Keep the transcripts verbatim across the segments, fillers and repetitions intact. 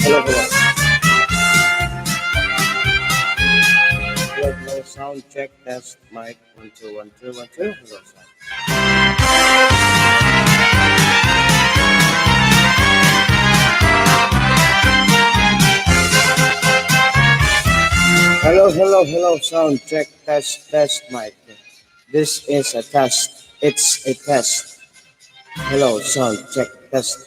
Hello, hello. Hello, hello. Sound check, test, mic, one, two, one, two, one, two. Hello, sound. Hello, hello, hello. Sound check, test, test, mic. This is a test. It's a test. Hello, sound check, test.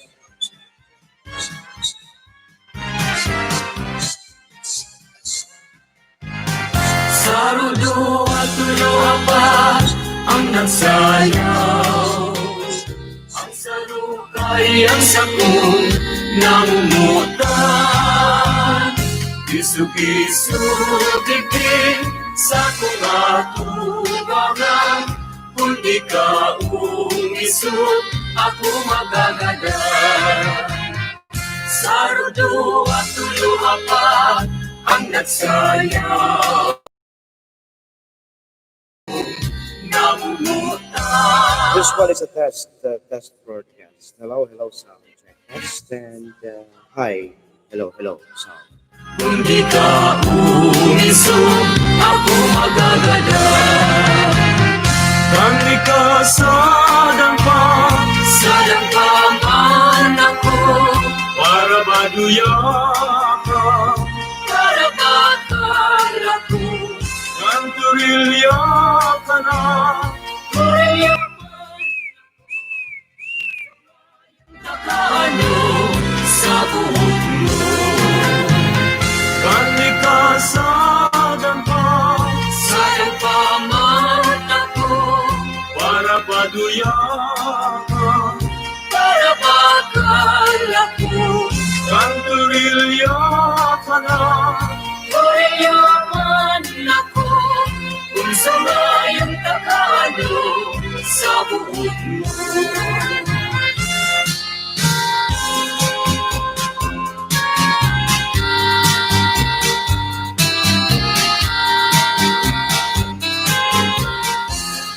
Saro, duwa, tolo, apat ang nagsayaw. Ang saro kaya ang sakong namumutan. Isog-isog digdi sakong atubangan. Kun di ka umisog, ako magagadan. Saro, duwa, tolo, apat ang nagsayaw. Namumutan. This one is a test, uh, test broadcast. Hello, hello, sound check. Test and, uh, hi. Hello, hello, sound. Kun di ka umisog, ako magagadan. Kan ikaw sa dampa, sa dampa man ako, para baduya ka, para bakal ako. Kan turilya ka na, turilya Nakaano sa buhok mo? Kan ikaw sa dampa, sa dampa man ako, para paduya ka, para bakal ako. Kan turilya ka na, turilya man ako, kun sa layong takano sa buhok mo.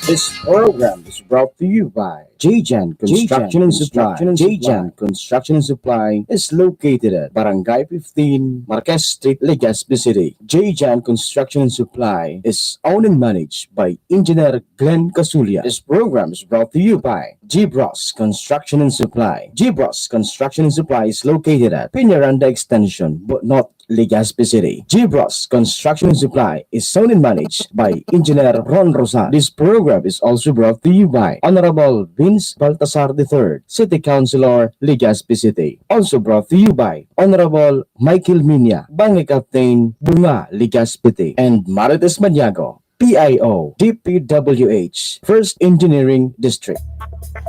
This program is brought to you by J J N Construction and Supply. J J N Construction and Supply is located at Barangay fifteen, Marquez Street, Legazpi City. J J N Construction and Supply is owned and managed by Engineer Glenn Casulia. This program is brought to you by Gibros Construction and Supply. Gibros Construction and Supply is located at Peñaranda Extension, Botnot, Legazpi City. Gibros Construction and Supply is owned and managed by Engineer Ron Rosal. This program is also brought to you by Honorable Vince Baltasar the third, City Councilor, Legazpi City. Also brought to you by Honorable Michael Minia, Barangay Captain, Bunga, Legazpi City, and Marites Maniago, P I O, D P W H, First Engineering District.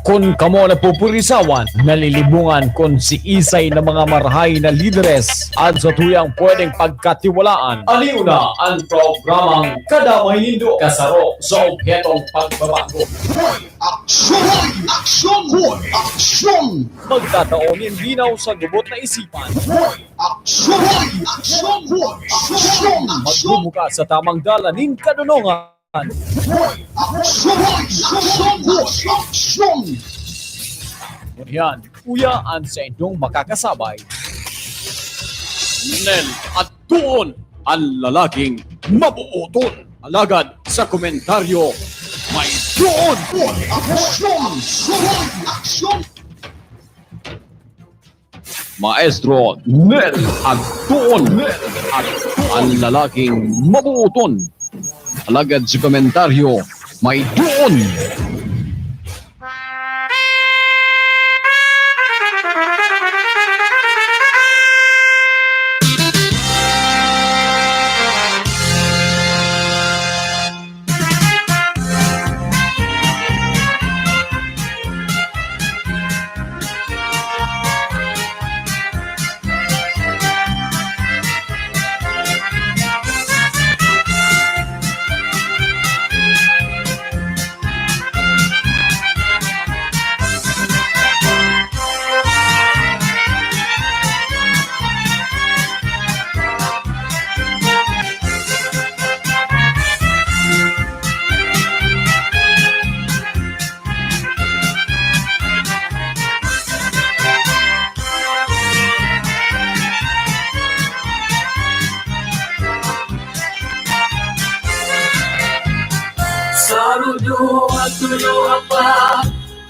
Kun kamo napupurisawan, nalilibungan kun siisay na mga marahay na lideres an satuyang pwedeng pagkatiwalaan, aliw na an programang Kadamay Nindo, kasaro sa obhetong pagbabago. Hoy! Aksyon! Hoy! Aksyon! Hoy! Aksyon! Magtatao nin linaw sa gubot na isipan. Hoy! Aksyon! Hoy! Aksyon! Hoy! Aksyon! Magbubuka sa tamang dalan nin kadonongan. Hoy! Aksyon! Hoy! Aksyon! Hoy! Aksyon! Ngunyan, uya an saindong makakasabay, Nel at Doon, an lalaking mabooton. Alagad sa komentaryo, may doon! Hoy! Aksyon! Hoy! Aksyon! Maestro Nel Antuon, an lalaking mabooton. Alagad sa komentaryo, may doon.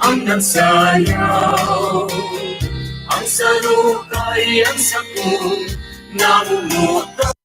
ang nagsayaw. Ang sarukay, ang sakong namumuta.